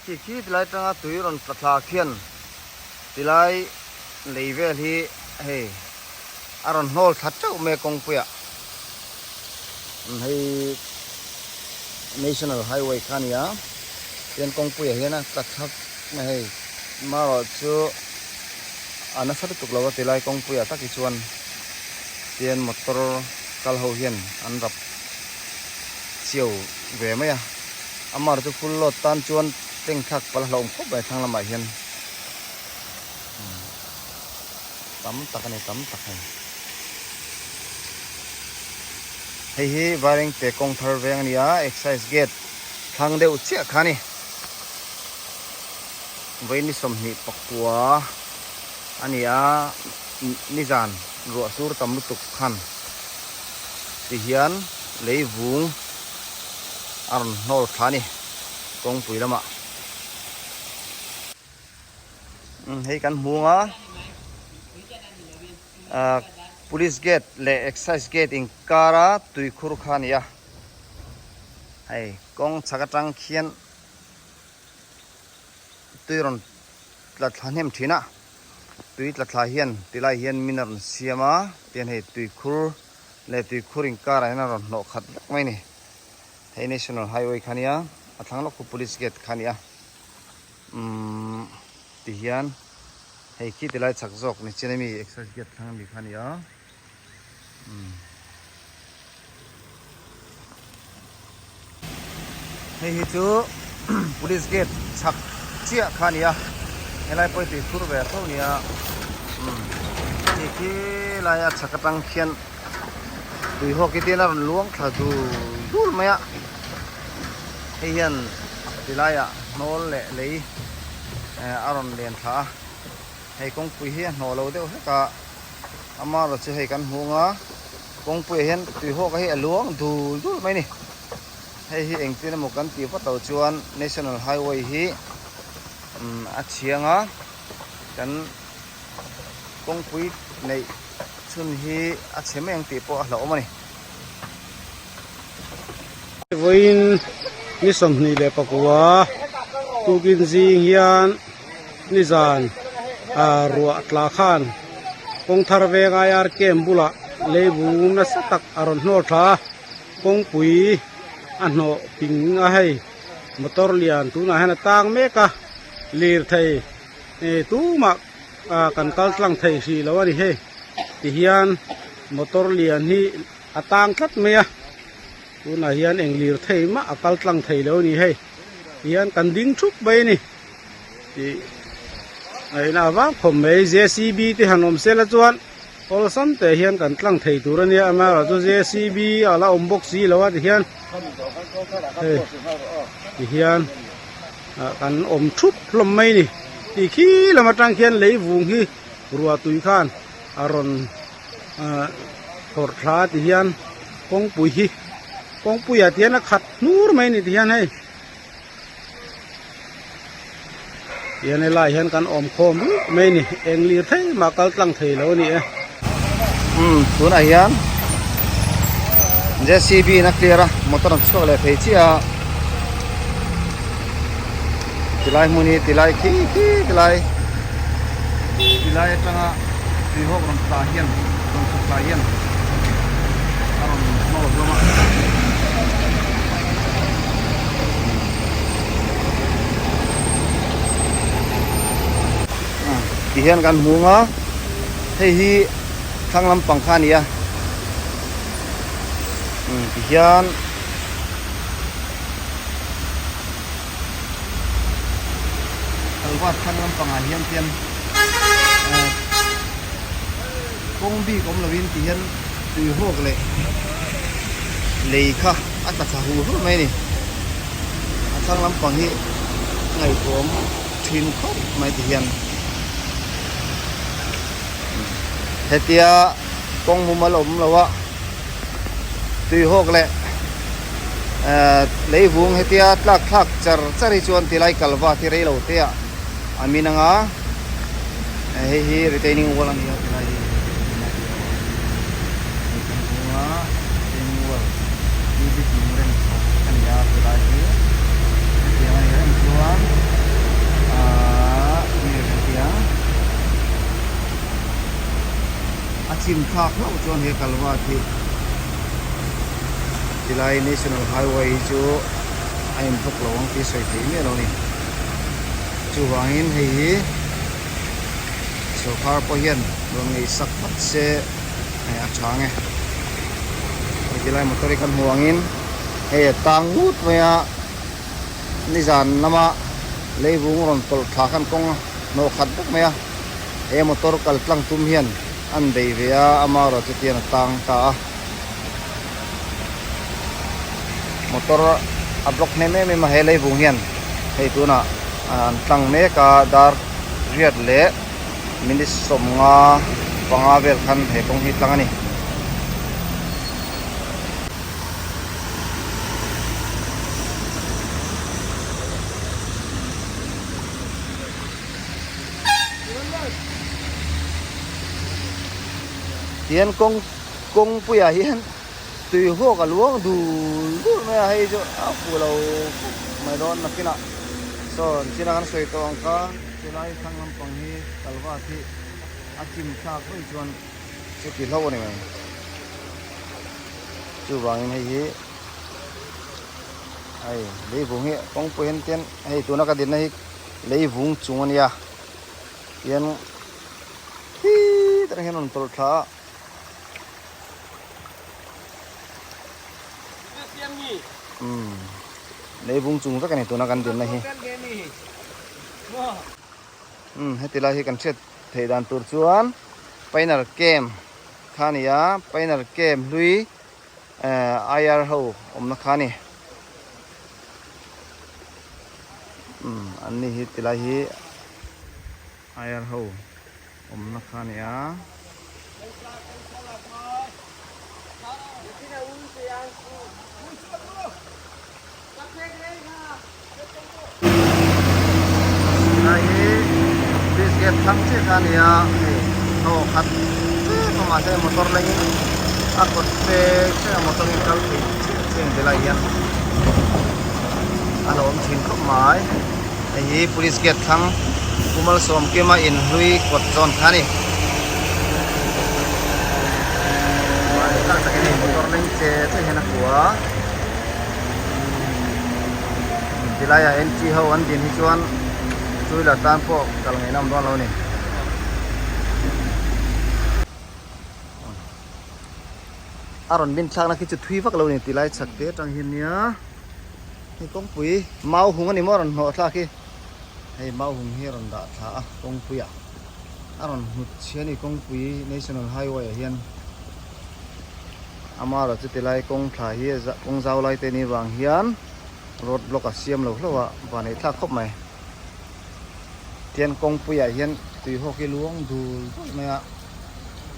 Khi khi tilai atanga tui rawn tla thla khian tilai lei vel hi hei a rawn hnawl thla teuh mai a kawngpuiah hei national highway kha a ni a tihian kawngpuiah hian a tla thla mai a hei marawh chu a nasa lutuk lo a tilai kawngpuiah tak hi chuan tihian motor kal ho hian an rap chiau ve mai a amar chu full load tan chuan tank thlak palh a hlauhawm khawp mai a thlang lamah hian tam tak a ni tam tak hei hei hi Vairengte kawng thar veng a ni a excise gate thlang deuh chiah kha a ni vawiin ni 29 a ni a nizan ruah sur tam lutuk khan ti hian lei vung a rawn hnawl thla a ni kawngpui lamah. Hei kan hmu ang a ah police gate leh excise gate inkara tuikhur kha a ni a hei kawng chhak atang khian tui rawn tla thla hnem thin a tui tla thla hian tilai hian min a rawn siam a tihian hei tuikhur leh tuikhur inkarah hian a rawn hnawh khat vek mai a ni hei national highway kha a nia a thlang lawk khu police gate kha a ni a. Umm ti hian hei khi tilai chak zawk ni chian ami exercise gate thlang ami kha a ni a umm hei hi chu police gate chak chiah kha a ni a helai pawh hi tui khur ve tho a ni a umm hei khi laia chhak atang khian tui hawk hi tin a rawn luang thla dul dul mai a hei hian tilaiah hnawl leh lei a rawn len thla a hei kawngpui hi a hnawh lo deuh hlek a amaherawh chu hei kan hmu ang a kawngpuiah hian tui hawk hi a luang dul dul mai a ni hei hi engtin emaw kan tih vat loh chuan national highway hi a chhiang a kan kawngpui neih chhun hi a chhe mai ang tih pawh a hlauhawm a ni. Vawiin ni 24 tukin zing hian nizan ah ruah tla khan kawng thar veng IR camp bulah leivung nasa tak a rawn hnawh tha a kawngpui a hnawh ping a hei motor lian tunah hian a tang mek a lirthei tumah kan kal tlang thei hrih lo a ni hei tihian motor lian hi a tang tlat mai a tunah hian eng lir thei mah a kal tlang thei lo a ni hei tihian kan ding thup mai a ni tih ngaihna a vang khawp mai J C B te han awm sela chuan awlsam teh hian kan tlang thei tur a nia amaherawhchu J C B a la awm bawk si lo a tihian hei tihian ah kan awm thup hlawm mai a ni tih khi lam atang khian lei vung hi ruah tui khan a rawn ah phawrh thla a ti hian kawngpui hi kawngpui ah tihian a khat hnur mai a ni tihian hei tihian helai hian kan awm khawm ruih mai a ni eng lir thei mah kal tlang thei lo a ni e. Umm tunah hian J C B in a clear a motor an chhuak leh thei chiah a tilai hmun hi tilai khi khi tilai tilai atanga tui hawk rawn tla hian rawn chhuk thla hian a rawn hnawl hlawm a. Ti hian kan hmu ang a hei hi thlang lampang kha a ni a ti hian Kalvat thlang lampangah hian khian kawng bik awm lovin ti hian tui hawk leh lei kha a tla thla hur hur mai a ni. A thlang lampang hi a ngaihtuahawm thin khawp mai ti hian hetia kawng mumal awm lo a tui hawk leh lei vung hetia tlak thlak char char hi chuan tilai kalva hi rei lo te ah a min ang a hei hi retaining wall a ni a tilai hi retaining wall cubic lung rem chho a ni a tilai hi hetiang a nih reng chuan. chim thlak hlauh chuan he kalvat hi tilai national highway hi chu a in block lo ang tih sawi theih miah lo a ni chuvangin hei hi sorkar pawh hian rawn ngaihsak vat se hei a tha ang e hei tilai motor hi kan hmu angin hei a tang ngut mai a nizan lama leivung rawn tawlh thla khan kawng hnawh khat vek mai a he motor kal tlang tum hian an bei ve a amaherawh chu tian a tang ta a motor a block hnem em em a he leivung hian hei tunah an tlang mek a dar riat leh minute 55 vel khan he kawng hi tlang a ni. Tihian kawng kawngpuiah hian tui hawk a luang dul dul mai a hei chu a fuh lo khawp mai dawn nakinah sawn china kan sawi tawh ang kha chulai thlang lampang hi kalvat hi a chim thlak vaih chuan chuti hlauh a ni mai chuvangin hei hi hei leivung hi kawngpui hian tian hei tuna ka dinna hi leivung chung a nia tian khi atang hian a rawn tawlh thla a. Umm leivung chung vek a ni tuna kan dinna hi umm heti lai hi kan hriat theih dan tur chuan pioneer camp kha a ni a pioneer camp hlui eh IR ho awmna kha a ni umm an ni hi ti lai hi IR ho awmna kha a ni a. Tilai hi police gate thlang chiah kha a ni a hei thaw khat tlem a mahse motor lengin a kawt te chiah a motor in kal thei chiah chiah a ni tilai hian a lo awm thin khawp mai hei hi police gate thlang Pu Malsawmkima inhlui kawt zawn kha a ni. Motor leng che che hian a hua. Tilaiah entry ho an din hi chuan two wheeler tan pawh kal ngaihna awm dawn lo a ni. A rawn bin thlakna khi chu thui vak lo a ni tilai chhak te atang hian nia hei kawngpui mau hung a ni maw a rawn hnawh thlak hi hei mau hung hi a rawn dah thla a kawngpuiah a rawn hnut chhia a ni kawngpui national highway ah hian. Amaherawh chu tilai kawng thla hi kawng zau lai te ni vang hian road block a siam lo hlauh a van ei thlak khawp mai tian kawngpuiah hian tui hawk hi luang dul dul mai a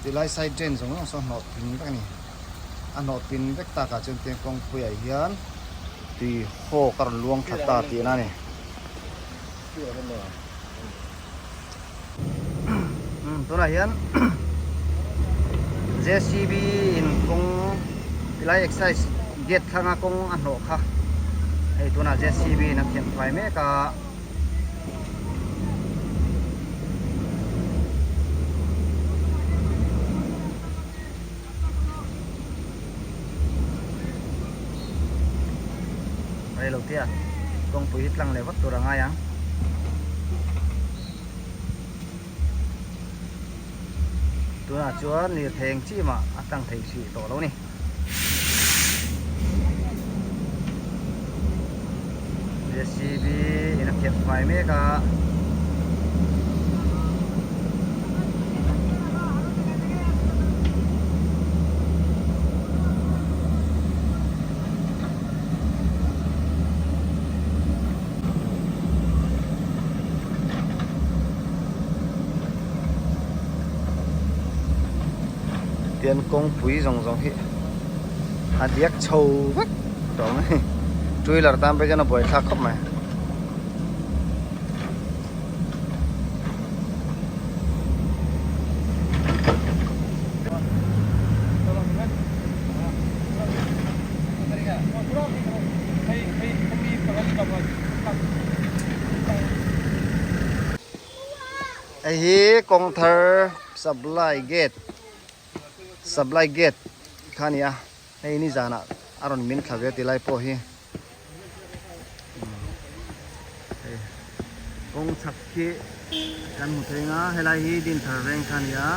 tilai side drain zawng zawng saw hnawh pin vek a ni a hnawh pin vek takah chuan tian kawngpuiah hian tui hawk a rawn luang thla ta tihna a ni. Tunah hian JCB in kawng tilai exercise gate thlanga kawng a hnawh kha hei tunah JCB in a thian fai mek a. Reilo te a kawngpui hi tlang leh vat tur a ngai ang. Tunah chuan lirthei eng chi mah a tlang thei hrih tawh lo a ni. JCB in a phiah fai mek a. Tian kawngpui zawng zawng hi a diak chho vek tawh mai two wheeler tan pawh hian a buaithlak khawp mai. Hei hi kawng thar supply gate. Supply gate kha a ni a hei nizanah a rawn min thla ve a ti lai pawh hi hei kawng chhak khi kan hmu thei ang a helai hi Dinthar veng kha a ni a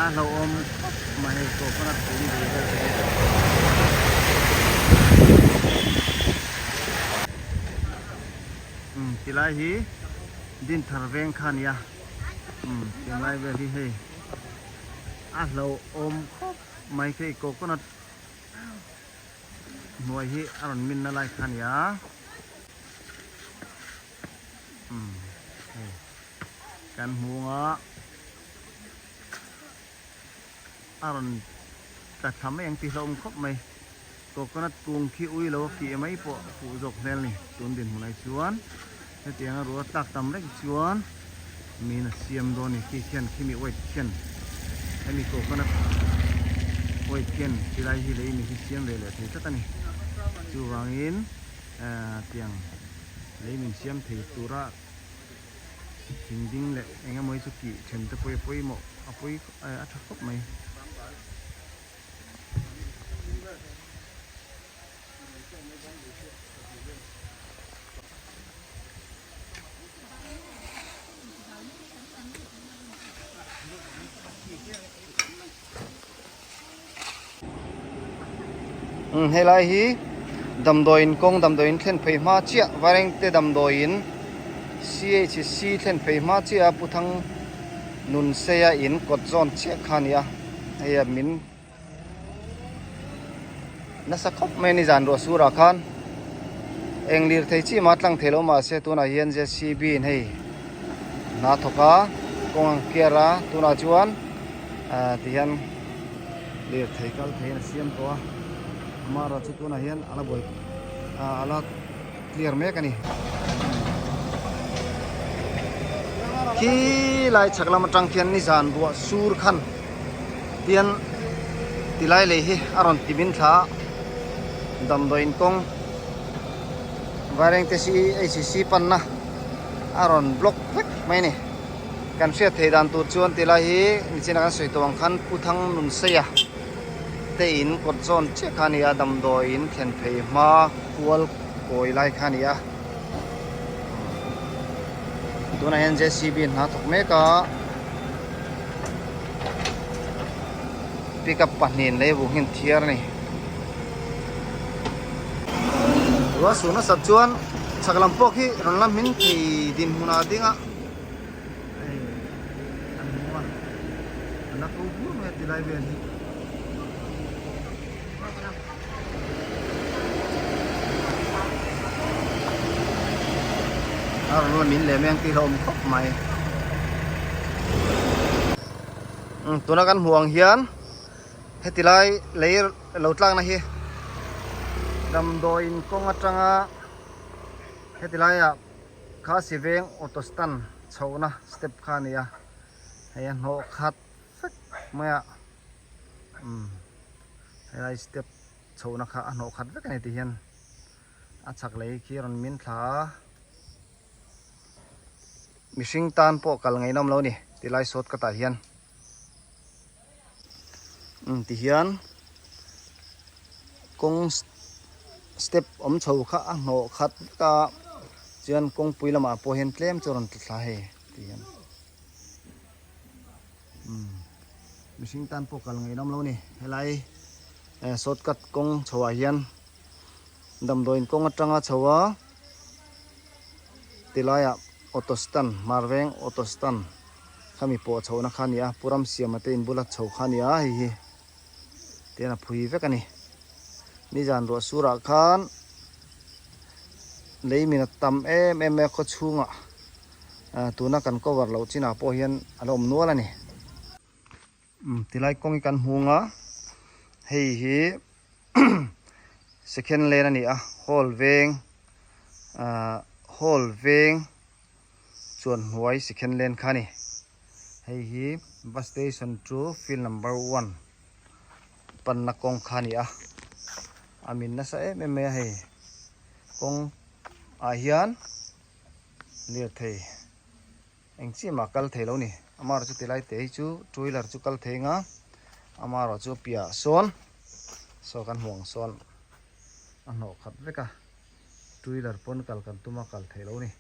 a hlauhawm khawp mai hei coconut kung bul vel te hi. Umm tilai hi Dinthar veng kha a ni a umm tunlai vel hi hei a hlauhawm khawp mai khi coconut hnuai hi a rawn min na lai kha a ni a umm hei kan hmu ang a a rawn tla thla mai ang tih hlauhawm khawp mai coconut kung khi ui lo a kih mai pawh a fuh zawk hmel a ni tun dinhmun ah chuan hetiang a ruah tlak tam reng chuan min a siam dawn a ni khi khian khimi white khian hemi coconut white khian tilai hi lei mi hi siam ve leh thei tlat a ni chuvangin ehh tiang lei min siam thei tura thing ding leh eng emaw hi chu kih then te pawh hi a pawimawh a pawi a tha khawp mai. Umm helai hi damdawiin kawng damdawiin thlen phei hma chiah Vairengte damdawiin CHC thlen phei hma chiah a Puthang Nunseia in kawt zawn chiah kha a ni a hei a min nasa khawp mai a ni zan ruah surah khan eng lirthei chi mah tlang thei lo mahse tunah hian JCB in hei hna thawk a kawng ang kiar a tunah chuan ah ti hian lirthei kal theiin a siam tawh a amaherawhchu chu tunah hian a la buai ah a la clear mek a ni khi lai chhak lam atang khian nizan ruah sur khan tian tilai lei hi a rawn ti min thla a damdawiin kawng Vairengte CHC panna a rawn block vek mai a ni kan hriat theih dan tur chuan tilai hi nichina kan sawi tawh ang khan Pu Thang Nunseia te in kawt zawn chiah kha a ni a damdawiin thlen phei hma kual kawi lai kha a ni a tunah hian JCB hna thawk mek a pickup pahnih lei vung hian thiar a ni ruah sur nasat chuan chhak lam pawh khi rawn la hmin thei dinhmun ah ding a hei an hmu a an la ko bur mai a ti lai vel hi. A rawn la min leh mai ang tih hlauhawm khawp mai tuna kan hmuh ang hian heti lai lei lo tlakna hi damdawiin kawng atanga heti laiah Khasi veng auto stand chhohna step kha a ni a hei a hnawh khat vek mai a umm helai step chhohna kha a hnawh khat vek a ni ti hian a chhak lei khi a rawn min thla a mihring tan pawh kal ngaih nawm lo a ni tilai sawt ka tah hian umm ti hian kawng step awm chho kha a hnawh khat vek a chuan kawngpui lamah pawh hian tlem chu a rawn tla thla hei ti hian. Umm mihring tan pawh kal ngei nawm lo ni helai eh shortcut kawng chho ah hian damdawiin kawng atanga chho a tilai ah auto stand hmar veng auto stand khami pawh chhoh na kha a ni a pu Ramsiama te in bula chho kha a ni a hei hi tian a phui vek a ni nizan ruah surah khan lei min a tam em em mai a khaw chhungah. Ah tuna kan cover loh chinah pawh hian a la awm nual a ni. Umm tilai kawng hi kan hmung a hei hi second lane a ni a hall veng ah hall veng chuan hnuai second lane kha a ni hei hi bus station chu field number one panna kawng kha a ni a a min nasa em em mai a hei kawng ah hian. Lirthei eng chiah mah kal thei lo ni amaherawhchu chu tilai te hi chu two wheeler chu kal thei anga Amaherawh chu piahah sawn saw kan hmuh ang sawn a hnawh khat vek a, two wheeler pawn kal kan tum a kal theih lo a ni.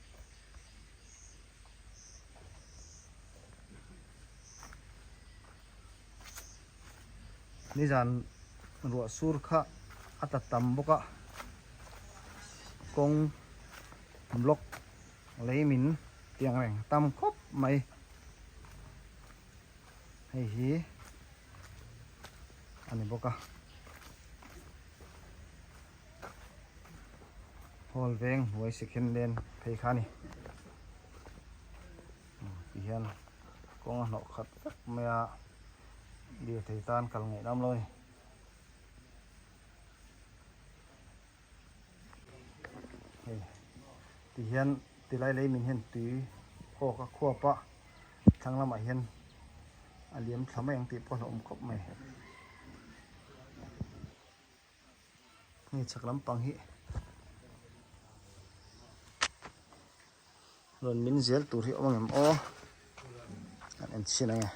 Nizan ruah sur kha a ta tam bawk a, kawng block lei min tiang reng tam khawp mai. Hei hi a ni bawk a, hall veng hnuai second lane phei kha a ni. Ti hian kawng a hnawh khat vek mai a, lirthei tan kal ngaih lam lo a ni. Hei ti hian tilai lei min hian tui kawk a khuap a, thlang lamah hian a liam thla mai ang tih pawh a hlauhawm khawp mai. Hei chhak lampang hi rawn min zel tur hi a awm ang em aw kan en chhin ang e.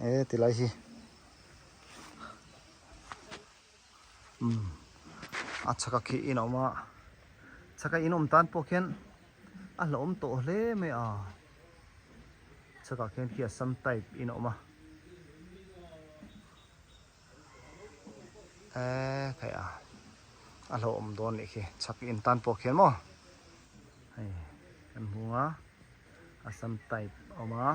E tilai hi umm a chhaka khi in a awm a chhaka in awm tan pawh khian a hlauhawm tawh hle mai a chhakah khian khi assam type in a awm a eee khai a a hlauhawm dawn nih khi chhak in tan pawh khian maw hei kan hmu a assam type a awm a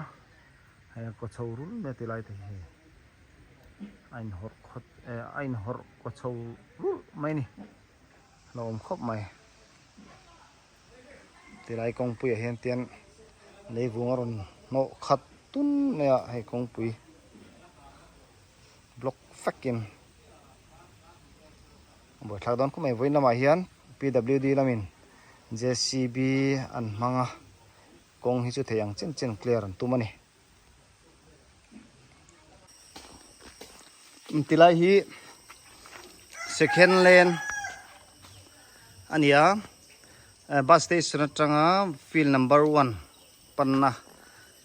hei a kaw chho rul mai a ti lai te hi hei a inhawrh khawt eh a inhawrh kaw chho rulh mai a ni a lo awm khawp mai tilai kawngpuiah hian tian leivung a rawn hnawh khat tun mai a hei kawngpui block vekin a buaithlak dawn khawp mai vawiin lamah hian P W D lamin J C B an hmang a kawng hi chu thei ang chen chen clear an tum a ni. Tilai hi second lane a ni a bus station atanga field number one panna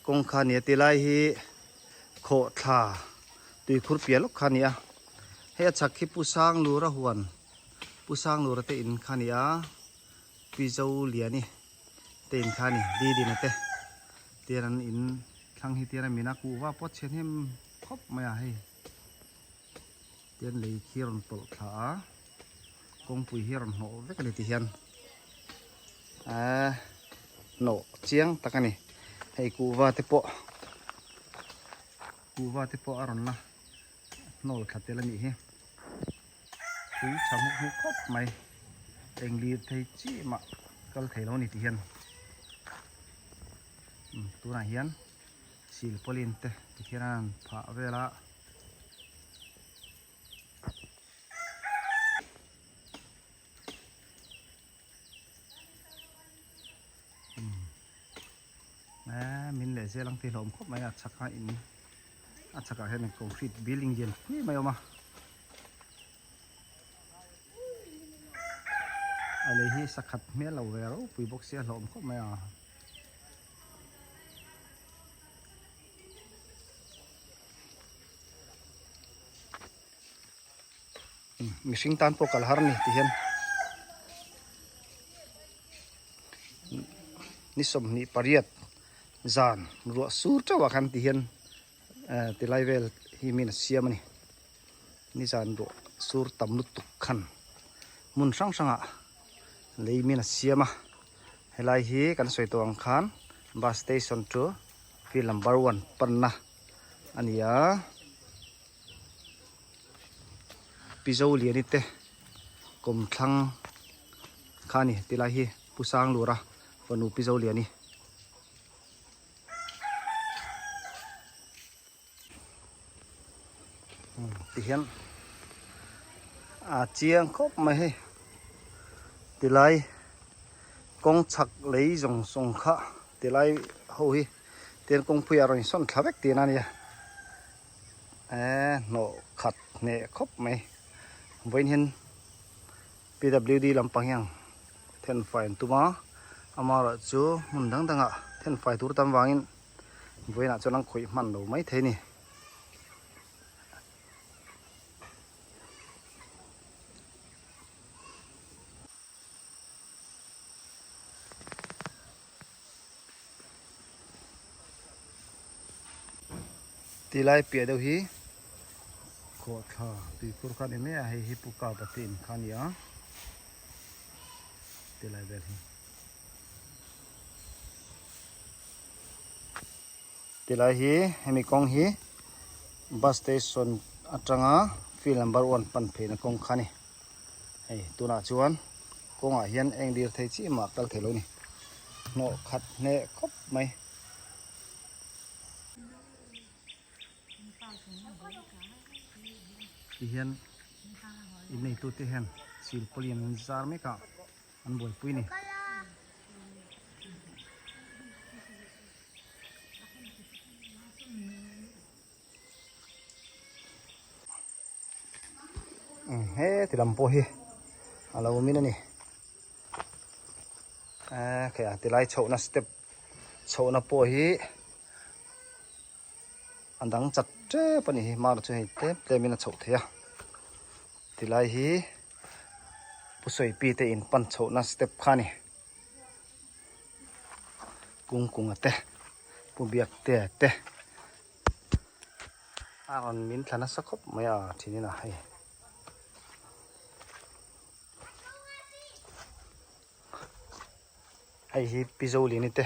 kawng kha a ni a tilai hi khawhthla tuikhur piah lawk kha a ni a hei a chhak hi Pu Sanglura huan Pu Sanglura te in kha a ni a Pi Zoliani te in kha a ni Didina te tian an in thlang hi tian a min a kuhva pawh chhe hnem khawp mai a hei tian lei khi a rawn tawlh thla a kawngpui hi a rawn hnawh vek a ni ti hian ahh hnawh chiang tak a ni hei kuhva te pawh kuhva te pawh a rawn la hnawl thla tel a nih hi tui tha hmuk hmuk khawp mai eng lir thei chi mah kal thei lo a ni ti hian tunah hian silpauline te tikhian an han phah vel a. Min leh zel ang tih hlawm khawp mai a chhak a in a chhakah hian concrete building lian pui mai a awm a a lei hi sakhat hmel lo ve ropui bawk sia hlawm khawp mai a. Mihring tan pawh kal har a ni ti hian ni 28 zan ruah sur teuh ah khan ti hian eh tilai vel hi min a siam a ni ni zan ruah sur tam lutuk khan hmun hrang hrang ah lei min a siam a helai hi kan sawi tawh ang khan bus station chu field number one panna a ni a. Pi Zoliani te kawmthlang kha a ni ti lai hi Pu Sanglura fanu Pi Zoliani. Ti hian a chiang khawp mai hei tilai kawng chhak lei zawng zawng kha tilai ho hi tian kawngpui ah rawn insawn thla vek tihna a nia. Eee hnawh khat hneh khawp mai vawiin hian P W D lampang hian then fai an tum a Amaherawh chu hmun dang dangah thenfai tur tam vangin vawiinah chuan an khawih hman lo mai thei a ni. Ti lai piah deuh hi khawhthla tuikhur kha a ni mai a hei hi pu kapa te in kha a ni a ti lai vel hi ti lai hi hemi kawng hi bus station atanga field number one pan phei na kawng kha a ni hei tunah chuan kawngah hian eng lir thei chiah mah kal thei lo a ni hnawh khat hneh khawp mai. Tihian inneitute hian silpawlin an zar mek a an buaipui a ni. He ti lam pawh hi a lo awm in a ni eee a tilai chhohna step chhohna pawh hi a dang chat tep a ni hi hmar chu hei tlem tlem in a chhoh theih a tilai hi pu sawipi te in pan chhohna step kha a ni kung kunga te pu biak te te. A rawn min thla nasa khawp mai a thin in a hei. Hei hi Pi Zolini te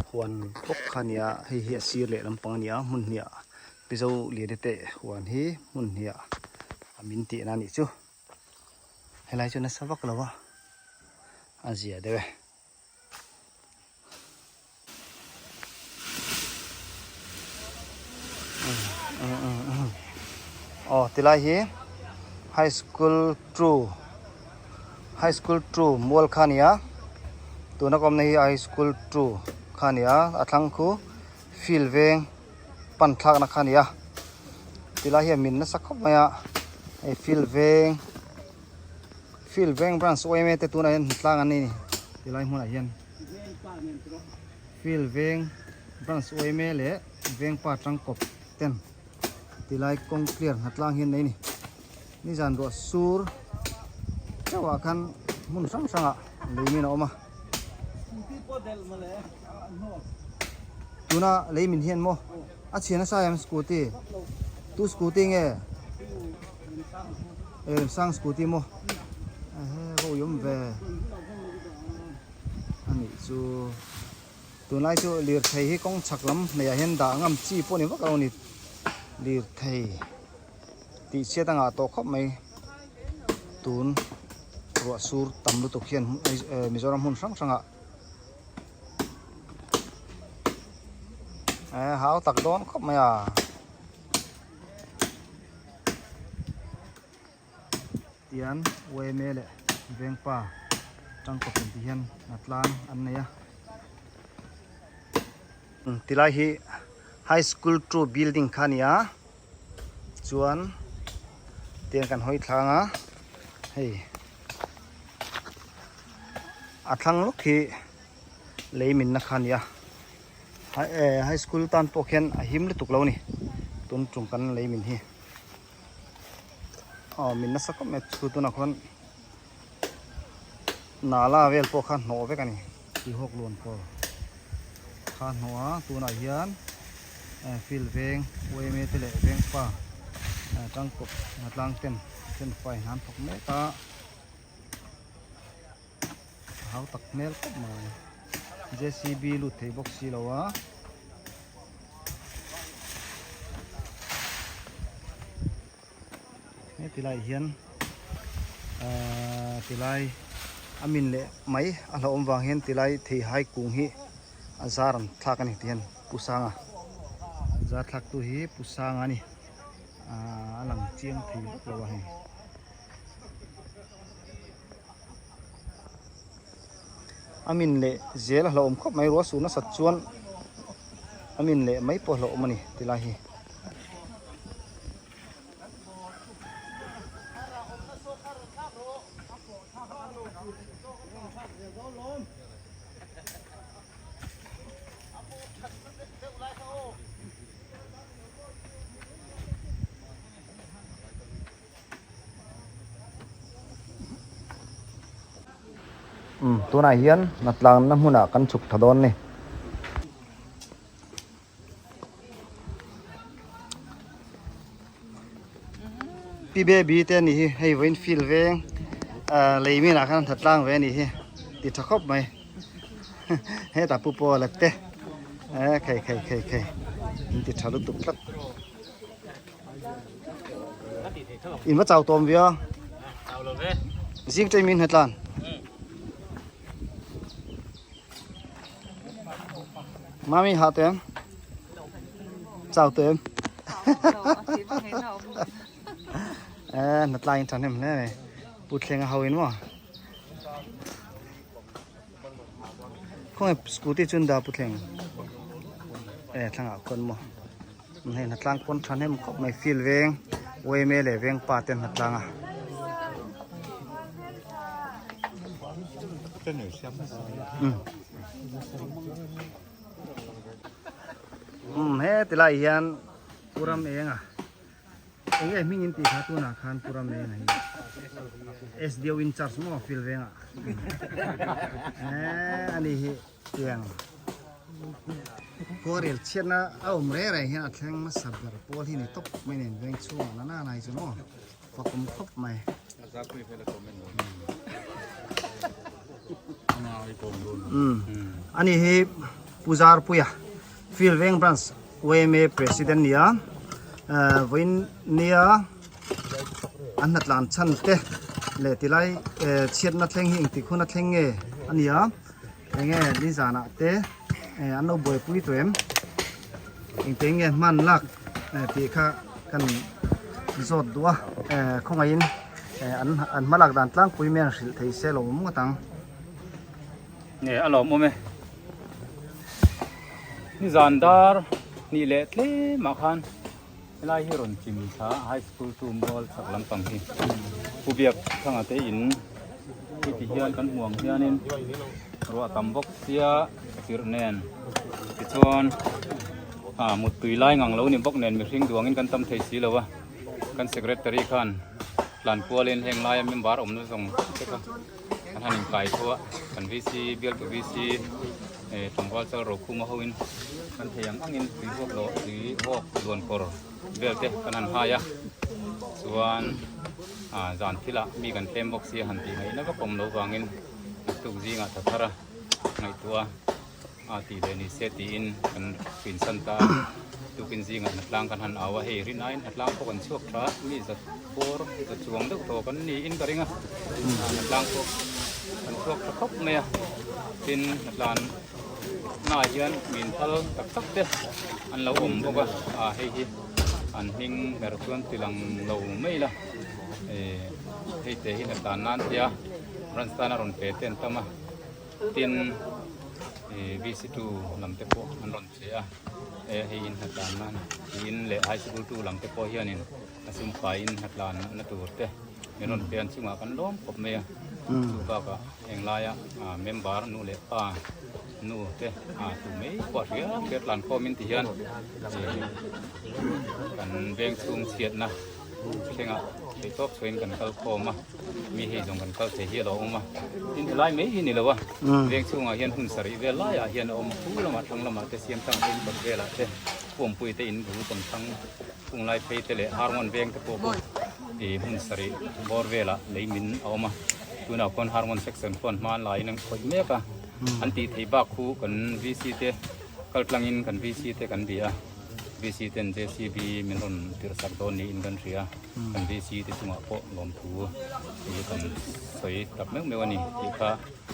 huan bawk kha a ni a hei hi a sir leh lampang a ni a hmun hnih ah Pi Zolini te huan hi hmun hnih ah a min tihna a nih chu helai chu nasa vak lo a a zia deuh e. Aw tilai hi high school two high school two mual kha a ni a tuna ka awmna hi high school two kha a ni a a thlang khu field veng pan thlakna kha a ni a tilai hian min nasa khawp mai a hei field veng. Field veng branch yma te tunah hian tlang an nei a ni tilai hmunah hian field veng branch yma leh veng pa tangkawp ten tilai kawng clear hna tlang hi an nei a ni nizan ruah sur theuh ah khan hmun hrang hrang ah lei min a awm a tuna lei min hian maw a chhia nasa em scooty tu scooty nge. Remsang scooty maw ehe va ui awm ve a nih chu tunlai chu lirthei hi kawng chhak lam hmeiah hian dah ngam chi pawh ni vak lo a ni lirthei tih chhiat a ngah tawh khawp mai tun ruah sur tam lutuk hian Mizoram hmun hrang hrangah eh hau tak dawn khawp mai a. Tian yma leh vengpa tangkawp in ti hian a tlang an nei a. Tilai hi high school two building kha a ni a chuan tiang kan hawi thlang a hei a thlang lawk hi lei minna kha a ni a. High school tan pawh khian a him lutuk lo a ni tun tum kan lei min hi aw min nasa khawp mai chu tunah khuan nala vel pawh kha hnawh vek a ni tihawk luan pawh kha hnawh a tunah hian field veng yma te leh veng pa tangkawp hnatlang ten then fai hnan thawk mek a. A hau tak hmel khawp mai J_C_B lut thei bawk si lo a heti laiah hian ahh tilai a min leh mai a hlauhawm vang hian tilai theihai kung hi a zar an thlak a ni ti hian pu sanga zar thlak tu hi pu sanga a ni ahh a lang chiang thei vak lo a hei. A min leh zel a hlauhawm khawp mai ruah su nasat chuan a min leh mai pawh a hlauhawm a ni ti lai hi. Umm tunah hian hnatlangna hmunah kan chhuk tha dawn ni. Pi Baby te anih hi hei vawiin field veng ah lei minah khan an that tlang ve anih hi ti tha khawp mai hetah pu Paula te eh khei khei khei khei in ti tha lutuk tlat in va chau tawm viau zing ṭei min hetlan. Mami ha tem chau tem eh na tlai than hem hle pu thleng a hawin mo khong scooty chun da pu thleng eh thlanga kon mo hei na tlang pon than hem khop mai feel veng yma leh veng pa ten na tlang a Um he tilai hian Puram enga eng nge hming in tih kha tunah khan Puram enga hi SDO in charge maw field vengah eh ani hi tiang khuarel chhiatna a awm reng reng hian a thleng hmasa ber pawl hi ni tawp mai nen veng chhungah nana nai chu maw fakawm khawp mai. Ani hi Puzar Puia Field Veng Branch YMA President nia vawiin nia an hnatlan chhan te leh tilai chhiatna thleng hi engtik hun a thleng nge a nia enge nizanah te an lo buaipui tawh em engtiang nge hman lak tih kha kan zawt duh a khawngaihin an an hma lak dan tlangpui mai an hrilh thei se lo awm ngawt ang. Nge a lawmawm e. Nizan dar hnih leh tlemah khan helai hi rawn chim thla high school tu mual chhak lampang hi Pu Biak Thanga te in hi ti hian kan hmuh ang hianin ruah tam bawk sia chirh nen tichuan ah muttui lai ngang lo ni bawk nen mihring duangin kan tam thei si lo a kan secretary khan tlan kualin heng laia member awmna zawng te kha kan han inkai tho a kan VC bialtu VC eh tlangval chal rokhuma hoin kan thei ang angin tui hawk lawh tui hawk luan kawr vel te kan han hai a chuan ah zan thilah mi kan tlem bawk sia han tih ngaihna vak awm lo vangin naktuk zingah tha thar a ngaihtuah a tih leh ni se tiin kan insan ta a tukin zingah hnatlang kan han au a hei rin aiin hnatlang pawh kan chhuak tha a mi zat bawr za chuang deuh tawh kan niin ka ring a hnatlang pawh kan chhuak tha khawp mai a tin hnatlan naah hian min phal tak tak te an lo awm bawk a ah hei hi an hming ber chuan ti lang lo mai la eh hei te hi hnatlan nan tia branch tana rawn pe te an tam a. Tin, ih VC two lam te pawh an rawn che a, e hei in hnatlan nan in leh high sikul two lam te pawh hianin a sum faiin hnatlan na tur te min rawn pe an chungah kan lawm khawp mai a, chu bakah englaia member nu leh pa nu te tu mai pawh a hria hria tlan khawmin ti hian ih kan veng chhung chhiatna thlengah theihtawp chhuahin kan kal khawm a. Mi hei zawng kan kal thei hi a lo awm a, tin helai mai hi ni lo a, veng chhungah hian hun sarih vel laiah hian a awm a, khu lamah thlang lamah te siam thlang te in kawt velah te puampui te in bul kawm thlang phung lai phei te leh harngawn veng te pawh pawh ih hmun sarih bawr velah lei min a awm a, tunah khuan harngawn section khuan hma an laiin an khawih mek a, an tih theih bak khu kan VC te kal tlangin kan VC te kan bia a, VC ten JCB min rawn tirh sak dawn niin kan hria. Kan VC te chungah pawh lawmthu hi kan sawi tak meuh meuh a ni tih kha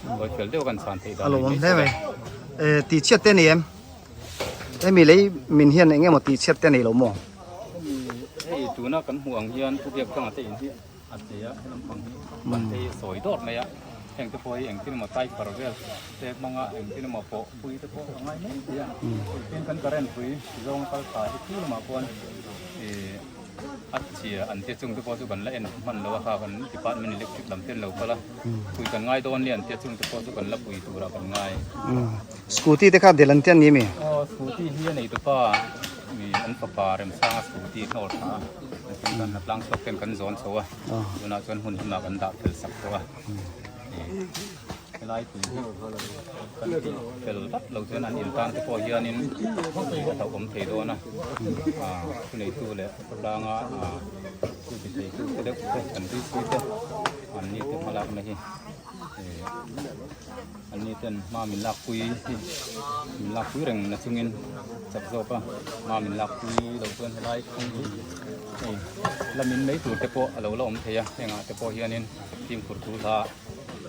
hawi fel deuh kan chhan theih dan A lo awm hle mai. Eh tih chhiat te a ni em? Hemi lei min hian eng emaw tih chhiat te a nei lo maw? Hemi hei tuna kan hmuh ang hian thu biak tlangah te in hi a che a, he lampang hi ban te hi sawi dawt mai a, heng te pawh hi engtin emaw typer vel te hmanga engtin emaw pawh pui te pawh a ngai mai thei a. Tin kan current pui zawng kal tha hi thu lamah khuan ih A chhia an tia chung te pawh chu kan la en hman lo a kha kan department electric lam te an lo kal a pui kan ngai dawn lian tia chung te pawh chu kan la pui turah kan ngai. Scooty te kha del an tia ni mi? Aw scooty hi a nei tupa mi an fapa Remsanga scooty hnawr tha a an tin kan la tlang chhuak ten kan zawn chho a tunah chuan hun hunah kan dah fel sak tawh a. Helai tui hi kan tih fel vat lo chuan an in tan te pawh hianin a hlauhawm thei dawn a, ah thuneitu leh khawtlanga ah thu ti thei tu te deuh te kan rilpui te an ni te hmalakna hi eh an ni ten hma min lakpui hi min lakpui reng na chungin chak zawk a hma min lakpui lo chuan helai kawng hi hei la min mai tur te pawh a lo la awm thei a hengah te pawh hianin fimkhur thu hla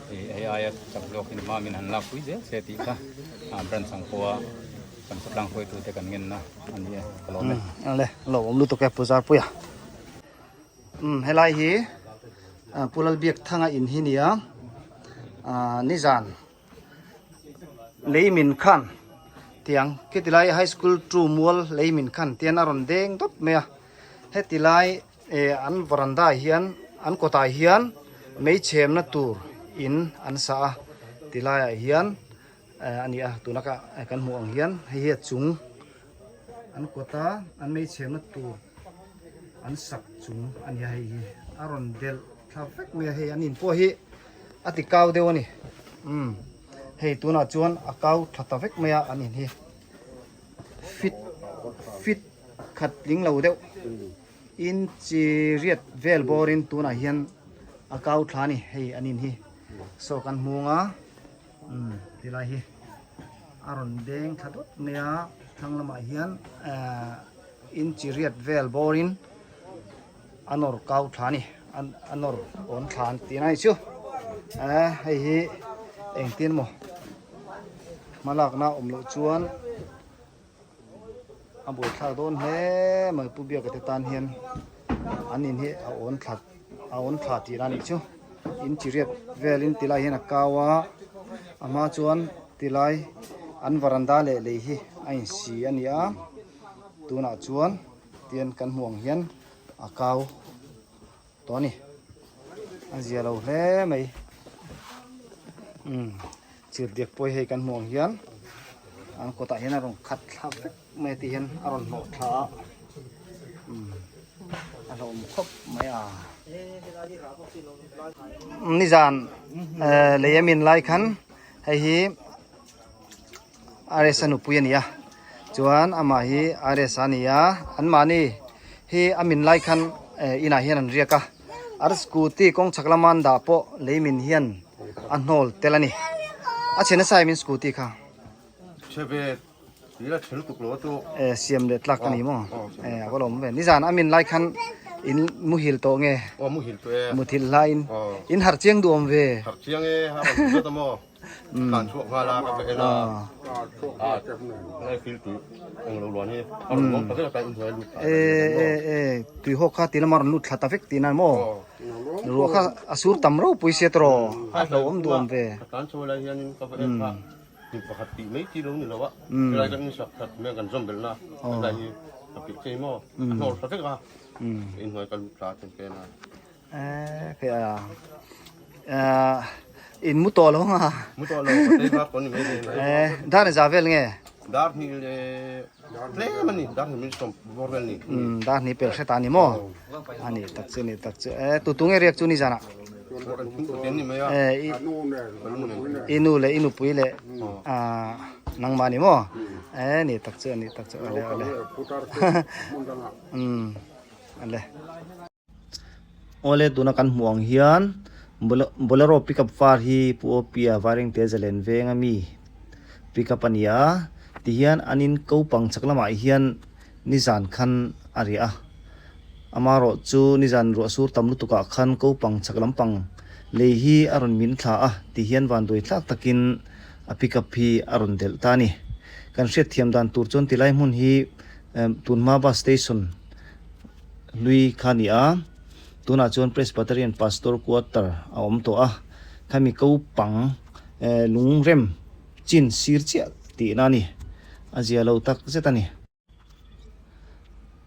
Hei aia chak zawkin hma min han lakpui zel se tih kha branch ang pawha kan khawtlang hruaitute kan ngenna a ni e, ka lawm e. Ale, lo awm lutuk e Pu Zarpuia. Um helai hi Pu Lalbiak Thanga in hi nia nizan lei min khan tiang khiti lai high school two mual lei min khan tian a rawn deng dawt mai a heti lai Eh an varanda ah hian an kawtah hian mei chhemna tur in an sa a ti laiah hian eh a ni a tuna ka kan hmuh ang hian hei hi a chung an kawta an mei chhemna tur an sak chung a ni a hei hi a rawn delh thla vek mai a hei an in pawh hi a ti kau deuh a ni umm hei tunah chuan a kau tha ta vek mai a an in hi fit fit khat tling lo deuh in chi riat vel bawrin tunah hian a kau thla a ni hei an in hi saw kan hmung a umm tilai hi a rawn deng thla dawt mai a thlang lamah hian ehh in chi riat vel bawrin a nawr kau thla a ni a nawr awn thla an tih na ni chu ehh hei hi engtin maw hmalakna awm loh chuan. A buaithlak dawn hle mai Pu Biaka te tan hian an in hi a awn thla a awn thla tih a nih chu in chi riat velin tilai hian a kau a a hma chuan tilai an varanda leh lei hi a insi a ni a tunah chuan tian kan hmuh ang hian a kau tawh a ni a zia lo hle mai umm chirhdiak pawh hi hei kan hmuh ang hian an kawtah hian a rawn khat thla vek mai a tih hian a rawn hnawh thla a umm a hlauhawm khawp mai a nizan eh lei a min lai khan hei hi RS a nupui a ni a chuan amah hi RS a ni a anmahni hi a min lai khan eh inah hian an riak a ar scooty kawng chhak lama an dah pawh lei min hian a hnawl tel a ni a chhe nasa em in scooty kha eh siam leh tlak a ni maw eh a va lawm ve nizan a min lai khan in muhil tawh nge muthilh hlaiin in harh chiang duh awm ve. Tlan chhuak nghal a ka va en a ngai fil tui eng lo luan hi a rawn luang ta vek a tlai inhnuai a lut thla e e e tui hawk kha ti lama rawn lut thla ta vek tihna maw ruah kha a sur tam ropui sia tawh a hlauhawm duh awm ve ka tlan chho lai hianin ka va en kha tui pakhat tih mai chi lo ni lo a helai kan insak that mai kan zawm belh na helai hi ka piah chei maw a hnawr thla vek a inhnuai ka lut thla chuan ka en a. Eh kei a eh in mu tawh lo nga mu tawh lo ka tei var ni mai ni eh dar ni za vel nge dar ni le tlem ani dar ni min som bor vel ni um dar ni pel hreta ni mo ani tak chu ni tak chu eh tu tu nge riak chu ni zana eh i i nu le i nupui le a nangma ni mo eh ni tak chu ani tak chu ale ale um ale Awle tuna kan hmuh ang hian Bolero pickup var hi Pu Awpia Vairengte Zalen veng ami pickup a ni a tihian an in ko pang chak lamah hian nizan khan a riah a amaherawh chu nizan ruah sur tam lutuk ah khan ko pang chak lampang lei hi a rawn min thla a tihian vanduai thlak takin a pickup hi a rawn delh ta a ni kan hriatthiam dan tur chuan tilai hmun hi tunhma bus station hlui kha a ni a, tunah chuan Presbyterian Pastor Quarter a awm tawh a, khami ko pang eh lungrem chin sir chiah tihna a ni, a zia lo tak zet a ni.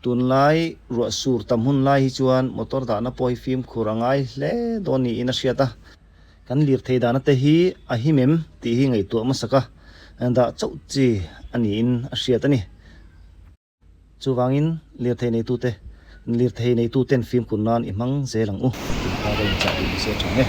Tunlai ruah sur tam hun lai hi chuan motor dahna pawh hi fimkhur a ngai hle dawn niin a hriat a, kan lirthei dahna te hi a him em tih hi ngaihtuah hmasak a, dah chauh chi a niin a hriat a ni. Chuvangin lirthei neitute lirthei neituten fimkhur nan i hmang zel ang u tih kha ka inchah duh nise tha nge.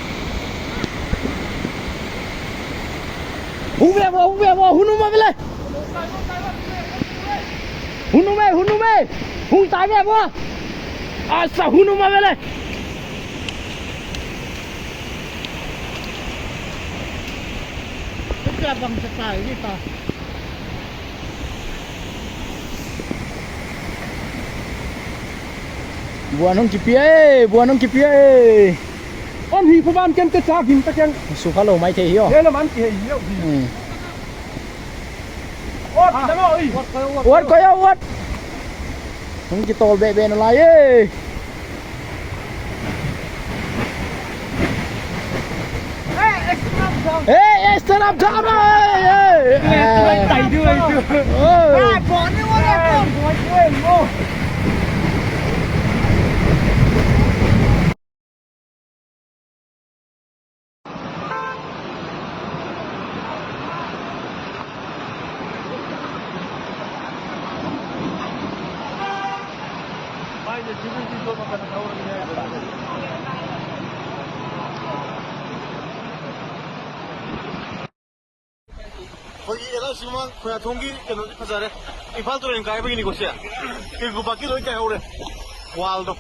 ꯑꯩꯈꯣꯏꯒꯤ ꯑꯦꯜ ꯈꯣꯏꯌꯥꯊꯣꯡꯒꯤ ꯀꯩꯅꯣꯁꯦ ꯐꯖꯔꯦ ꯏꯝꯐꯥꯜ ꯇꯨꯔꯦꯟ ꯀꯥꯏꯕꯒꯤꯅꯤꯀꯣ ꯁꯦ ꯇꯦꯡꯀꯨꯄꯥꯛꯀꯤ ꯂꯣꯏ ꯀꯥꯏꯍꯧꯔꯦ ꯋꯥꯜꯗꯣ